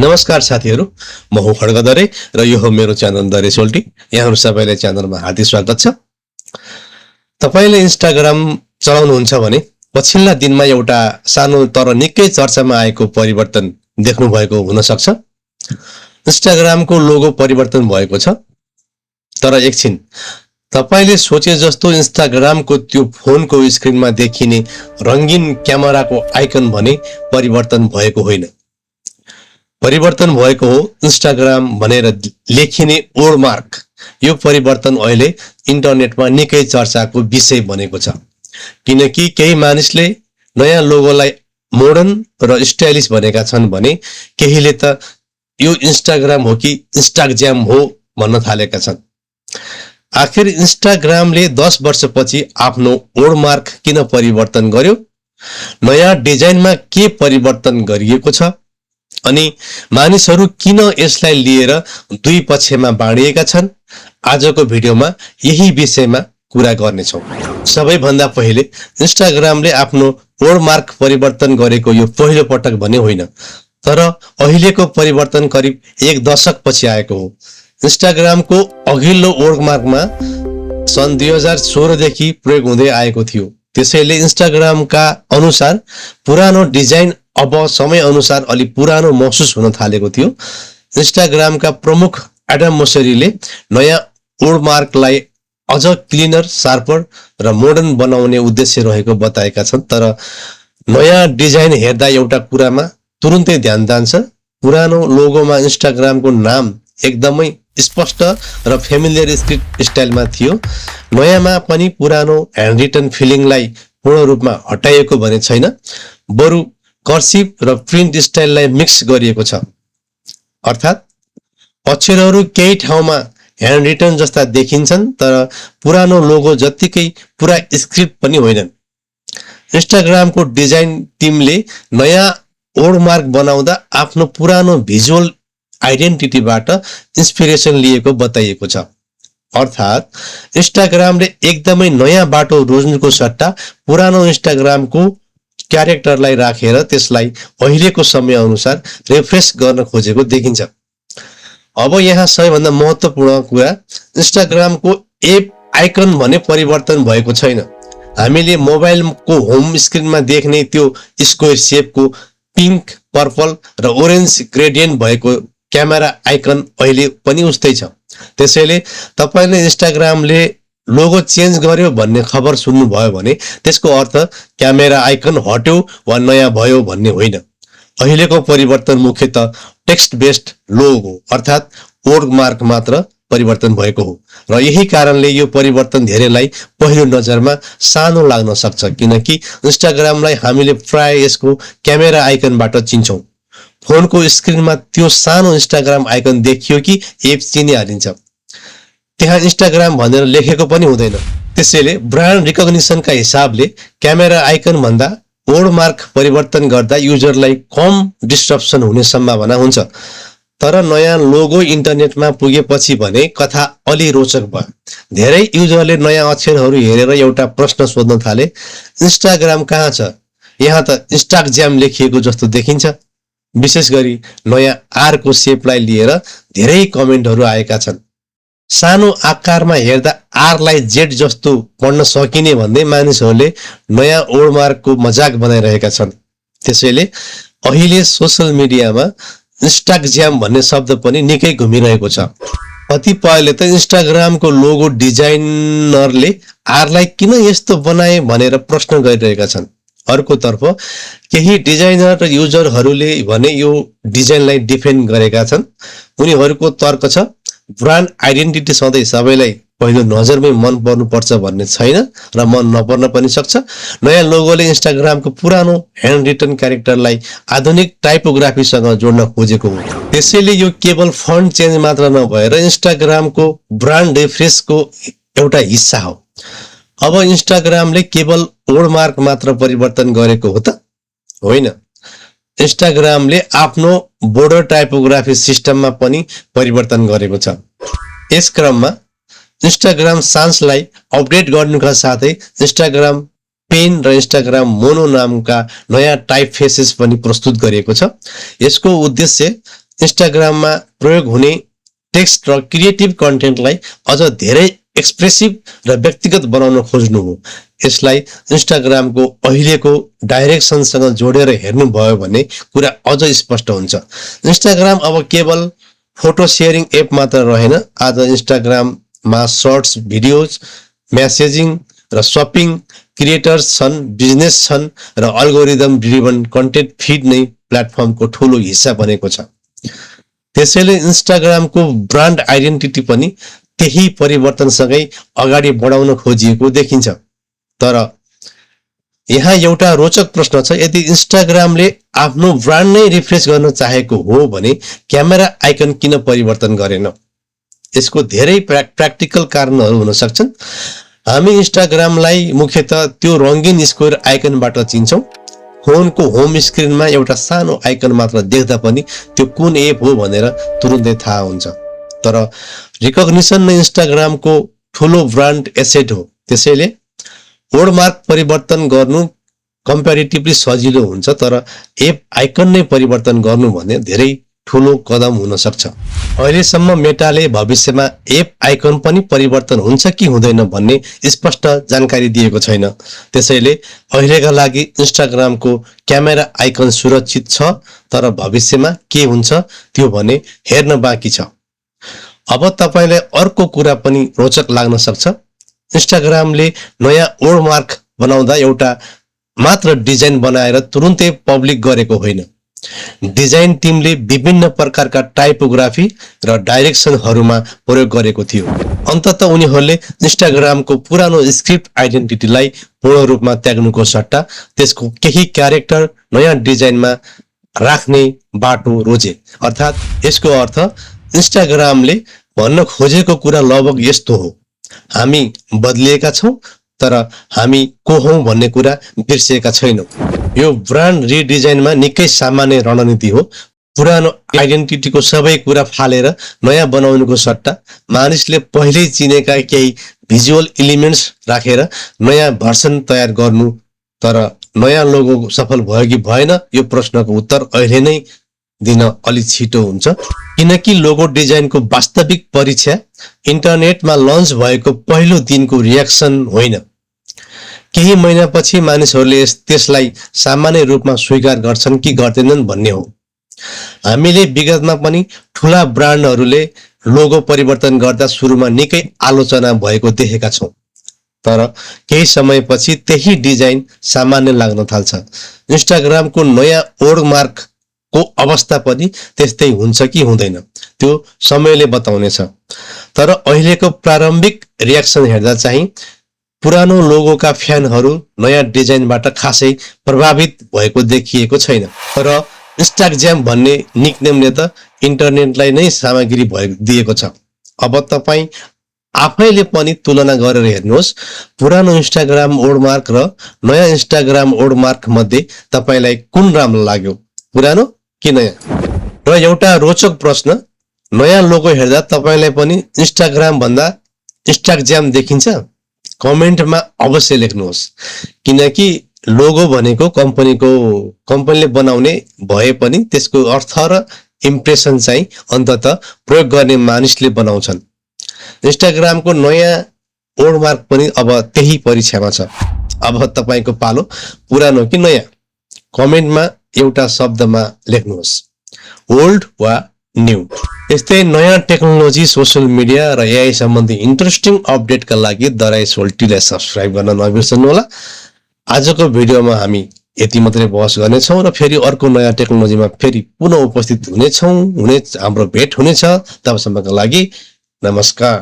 नमस्कार साथीहरू, म हुँ खड्गदरे र यो हो मेरो च्यानल दरे सोल्टी। यहाँहरू सबैलाई च्यानलमा हार्दिक स्वागत छ। तपाईले इन्स्टाग्राम चलाउनुहुन्छ भने पछिल्ला दिनमा एउटा सानो तर निकै चर्चामा आएको परिवर्तन देख्नु भएको हुन सक्छ। इन्स्टाग्रामको लोगो परिवर्तन भएको छ, तर एकछिन तपाईले सोचे जस्तो इन्स्टाग्रामको त्यो फोनको स्क्रिनमा देखिने रंगीन क्यामेराको आइकन भने परिवर्तन भएको होइन। परिवर्तन भएको हो इन्स्टाग्राम भनेर लेखिने वर्डमार्क। यो परिवर्तन अहिले इन्टरनेटमा निकै चर्चाको विषय बनेको छ, किनकि केही मानिसले नयाँ लोगोलाई मोडर्न र स्टाइलिश भनेका छन् भने केहीले त यो इन्स्टाग्राम हो कि इन्स्टाग्राम हो भन्न थालेका छन्। आखिर इन्स्टाग्रामले 10 वर्षपछि आफ्नो वर्डमार्क किन परिवर्तन गर्यो? नयाँ डिजाइनमा के परिवर्तन गरिएको छ? अनि मानिसहरू किन यसलाई लिएर दुई पक्षमा बाँडिएका छन्? आजको भिडियोमा यही विषयमा कुरा गर्नेछौँ। सबैभन्दा पहिले इन्स्टाग्रामले आफ्नो वर्डमार्क परिवर्तन गरेको यो पहिलो पटक भने होइन, तर अहिलेको परिवर्तन करिब 1 दशक पछि आएको हो। इन्स्टाग्रामको अघिल्लो वर्डमार्कमा सन् 2016 देखि प्रयोग हुँदै आएको थियो। त्यसैले इन्स्टाग्रामका अनुसार पुरानो डिजाइन अब समय अनुसार अलि पुरानो महसुस हुन थालेको थियो। इन्स्टाग्रामका प्रमुख एडम मोसेरीले नयाँ वर्डमार्कलाई अझ क्लिनर, शार्पर र मोडर्न बनाउने उद्देश्य रहेको बताएका छन्। तर नयाँ डिजाइन हेर्दा एउटा कुरामा तुरुन्तै ध्यान जान्छ। पुरानो लोगोमा इन्स्टाग्रामको नाम एकदमै स्पष्ट र फेमिलियर स्क्रिप्ट स्टाइलमा थियो। नयाँमा पनि पुरानो ह्यान्ड रिटन फिलिङलाई पूर्ण रूपमा हटाइएको भने छैन, बरु कर्सिभ र प्रिन्ट स्टाइललाई मिक्स गरिएको छ। अर्थात् अक्षरहरू केही ठाउँमा ह्यान्ड रिटन जस्ता देखिन्छन्, तर पुरानो लोगो जत्तिकै पुरा स्क्रिप्ट पनि होइनन्। इन्स्टाग्रामको डिजाइन टिमले नयाँ वर्डमार्क बनाउँदा आफ्नो पुरानो भिजुअल आइडेन्टिटीबाट इन्स्पिरेसन लिएको बताइएको छ। अर्थात् इन्स्टाग्रामले एकदमै नयाँ बाटो रोज्नुको सट्टा पुरानो इन्स्टाग्रामको क्यारेक्टरलाई राखेर त्यसलाई अहिलेको समय अनुसार रिफ्रेस गर्न खोजेको देखिन्छ। अब यहाँ सबैभन्दा महत्त्वपूर्ण कुरा, इन्स्टाग्रामको एप आइकन भने परिवर्तन भएको छैन। हामीले मोबाइलको होम स्क्रिनमा देख्ने त्यो स्क्वायर सेपको पिङ्क, पर्पल र ओरेन्ज ग्रेडियन्ट भएको क्यामेरा आइकन अहिले पनि उस्तै छ। त्यसैले तपाईले इन्स्टाग्रामले लोगो चेन्ज गर्यो भन्ने खबर सुन्नुभयो भने त्यसको अर्थ क्यामेरा आइकन हट्यो वा नयाँ भयो भन्ने होइन। अहिलेको परिवर्तन मुख्यतः टेक्स्ट बेस्ड लोगो अर्थात् वर्डमार्क मात्र परिवर्तन भएको हो, र यही कारणले यो परिवर्तन धेरैलाई पहिलो नजरमा सानो लाग्न सक्छ, किनकि इन्स्टाग्रामलाई हामीले प्राय यसको क्यामेरा आइकनबाट चिन्छौँ। फोनको स्क्रिनमा त्यो सानो इन्स्टाग्राम आइकन देखियो कि एप चिनिहालिन्छ। त्यहाँ इन्स्टाग्राम भनेर लेखेको पनि हुँदैन। त्यसैले ब्रान्ड रिकग्निसनका हिसाबले क्यामेरा आइकन भन्दा वर्डमार्क परिवर्तन गर्दा युजरलाई कम डिस्ट्रप्सन हुने सम्भावना हुन्छ। तर नयाँ लोगो इन्टरनेटमा पुगेपछि भने कथा अलि रोचक भयो। धेरै युजरले नयाँ अक्षरहरू हेरेर एउटा प्रश्न सोध्न थाले, इन्स्टाग्राम कहाँ छ? यहाँ त इन्स्टाग्राम लेखिएको जस्तो देखिन्छ। विशेष गरी नयाँ आरको सेपलाई लिएर धेरै कमेन्टहरू आएका छन्। सानो आकारमा हेर्दा आरलाई जेड जस्तो पढ्न सकिने भन्दै मानिसहरूले नयाँ वर्डमार्कको मजाक बनाइरहेका छन्। त्यसैले अहिले सोसल मिडियामा इन्स्टाग्राम भन्ने शब्द पनि निकै घुमिरहेको छ। कतिपयले त इन्स्टाग्रामको लोगो डिजाइनरले आरलाई किन यस्तो बनाए भनेर प्रश्न गरिरहेका छन्। अर्कोतर्फ केही डिजाइनर र युजरहरूले भने यो डिजाइनलाई डिफेन्ड गरेका छन्। उनीहरूको तर्क छ, ब्रान्ड आइडेन्टिटी सधैँ सबैलाई पहिलो नजरमै मन पर्नुपर्छ भन्ने छैन र मन नपर्न पनि सक्छ। नयाँ लोगोले इन्स्टाग्रामको पुरानो ह्यान्ड रिटन क्यारेक्टरलाई आधुनिक टाइपोग्राफीसँग जोड्न खोजेको हो। त्यसैले यो केवल फन्ट चेन्ज मात्र नभएर इन्स्टाग्रामको ब्रान्ड रिफ्रेसको एउटा हिस्सा हो। अब इन्स्टाग्रामले केवल वर्डमार्क मात्र परिवर्तन गरेको हो त? होइन। इन्स्टाग्रामले आफ्नो बोर्डर टाइपोग्राफी सिस्टममा पनि परिवर्तन गरेको छ। यस क्रममा इन्स्टाग्राम सान्सलाई अपडेट गर्नुका साथै इन्स्टाग्राम पेन र इन्स्टाग्राम मोनो नामका नयाँ टाइप फेसेस पनि प्रस्तुत गरिएको छ। यसको उद्देश्य इन्स्टाग्राममा प्रयोग हुने टेक्स्ट र क्रिएटिभ कन्टेन्टलाई अझ धेरै एक्सप्रेसिभ र व्यक्तिगत बनाउन खोज्नु हो। यसलाई इन्स्टाग्रामको अहिलेको डाइरेक्सनसँग जोडेर हेर्नुभयो भने कुरा अझ स्पष्ट हुन्छ। इन्स्टाग्राम अब केवल फोटो सेयरिङ एप मात्र रहेन। आज इन्स्टाग्राममा सर्ट्स, भिडियोज, मेसेजिङ र सपिङ क्रिएटर्स छन्, बिजनेस छन् र अल्गोरिदम ड्रिभन कन्टेन्ट फिड नै प्लेटफर्मको ठूलो हिस्सा बनेको छ। त्यसैले इन्स्टाग्रामको ब्रान्ड आइडेन्टिटी पनि त्यही परिवर्तनसँगै अगाडि बढाउन खोजिएको देखिन्छ। तर यहाँ एउटा रोचक प्रश्न छ, यदि इन्स्टाग्रामले आफ्नो ब्रान्ड नै रिफ्रेस गर्न चाहेको हो भने क्यामेरा आइकन किन परिवर्तन गरेन? यसको धेरै प्र्याक्टिकल कारणहरू हुन सक्छन्। हामी इन्स्टाग्रामलाई मुख्यतः त्यो रङ्गीन स्क्वायर आइकनबाट चिन्छौँ। फोनको होम स्क्रिनमा एउटा सानो आइकन मात्र देख्दा पनि त्यो कुन एप हो भनेर तुरुन्तै थाहा हुन्छ। तर रिकग्निसन नै इन्स्टाग्रामको ठुलो ब्रान्ड एसेट हो। त्यसैले वर्डमार्क परिवर्तन गर्नु कम्प्यारिटिभली सजिलो हुन्छ, तर एप आइकन नै परिवर्तन गर्नु भने धेरै ठुलो कदम हुन सक्छ। अहिलेसम्म मेटाले भविष्यमा एप आइकन पनि परिवर्तन हुन्छ कि हुँदैन भन्ने स्पष्ट जानकारी दिएको छैन। त्यसैले अहिलेका लागि इन्स्टाग्रामको क्यामेरा आइकन सुरक्षित छ, तर भविष्यमा के हुन्छ त्यो भने हेर्न बाँकी छ। अब तपाईलाई अर्को कुरा पनि रोचक लाग्न सक्छ। इन्स्टाग्रामले नयाँ वर्डमार्क बनाउँदा एउटा मात्र डिजाइन बनाएर तुरुन्तै पब्लिक गरेको होइन। डिजाइन टिमले विभिन्न प्रकारका टाइपोग्राफी र डाइरेक्सनहरूमा प्रयोग गरेको थियो। अन्ततः उनीहरूले इन्स्टाग्रामको पुरानो स्क्रिप्ट आइडेन्टिटीलाई पूर्ण रूपमा त्याग्नुको सट्टा त्यसको केही क्यारेक्टर नयाँ डिजाइनमा राख्ने बाटो रोजे। अर्थात् यसको अर्थ इन्स्टाग्रामले भन्न खोजेको कुरा लगभग यस्तो हो, हामी बदलिएका छौँ तर हामी को हौं भन्ने कुरा बिर्सिएका छैनौं। यो ब्रान्ड रिडिजाइनमा निकै सामान्य रणनीति हो। पुरानो आइडेन्टिटीको सबै कुरा फालेर नयाँ बनाउनुको सट्टा मानिसले पहिल्यै चिनेका केही भिजुअल एलिमेन्ट्स राखेर नयाँ भर्सन तयार गर्नु। तर नयाँ लोगो सफल भयो कि भएन यो प्रश्नको उत्तर अहिले नै दिन अलि छिटो हुन्छ, किनकि लोगो डिजाइनको वास्तविक परीक्षा इन्टरनेटमा लन्च भएको पहिलो दिनको रियाक्सन होइन। केही महिनापछि मानिसहरूले त्यसलाई सामान्य रूपमा स्वीकार गर्छन् कि गर्दैनन् भन्ने हो। हामीले विगतमा पनि ठूला ब्रान्डहरूले लोगो परिवर्तन गर्दा सुरुमा निकै आलोचना भएको देखेका छौं, तर केही समयपछि त्यही डिजाइन सामान्य लाग्न थाल्छ। इन्स्टाग्रामको नयाँ वर्डमार्क को अवस्था पनि त्यस्तै हुन्छ कि हुँदैन त्यो समयले बताउनेछ। तर अहिलेको प्रारम्भिक रियाक्सन हेर्दा चाहिँ पुरानो लोगोका फ्यानहरू नयाँ डिजाइनबाट खासै प्रभावित भएको देखिएको छैन। तर इन्स्टाग्राम भन्ने निकनेमले त इन्टरनेटलाई नै सामग्री दिएको छ। अब तपाईं आफैले पनि तुलना गरेर हेर्नुहोस्, पुरानो इन्स्टाग्राम वर्डमार्क र नयाँ इन्स्टाग्राम वर्डमार्क मध्ये तपाईलाई कुन राम्रो लाग्यो, पुरानो कि नयाँ? र एउटा रोचक प्रश्न, नयाँ लोगो हेर्दा तपाईलाई पनि इन्स्टाग्राम भन्दा इन्स्टाग्राम देखिन्छ? कमेन्टमा अवश्य लेख्नुहोस्, किनकि लोगो भनेको कम्पनीले बनाउने भए पनि त्यसको अर्थ र इम्प्रेसन चाहिँ अन्ततः प्रयोग गर्ने मानिसले बनाउँछन्। इन्स्टाग्रामको नयाँ वर्डमार्क पनि अब त्यही परीक्षामा छ। अब तपाईको पालो, पुरानो कि नयाँ? कमेन्टमा एउटा शब्दमा लेख्नुहोस्, ओल्ड वा न्यू। यस्तै नयाँ टेक्नोलोजी, सोशल मिडिया र एआई सम्बन्धी इन्ट्रेस्टिङ अपडेटका लागि द राइस वोल्टीलाई सब्स्क्राइब गर्न नबिर्सनु होला। आजको भिडियोमा हामी यति मात्रै बहस गर्नेछौँ र फेरि अर्को नयाँ टेक्नोलोजीमा फेरि पुनः उपस्थित हुनेछौँ। हाम्रो भेट हुनेछ। तबसम्मका लागि नमस्कार।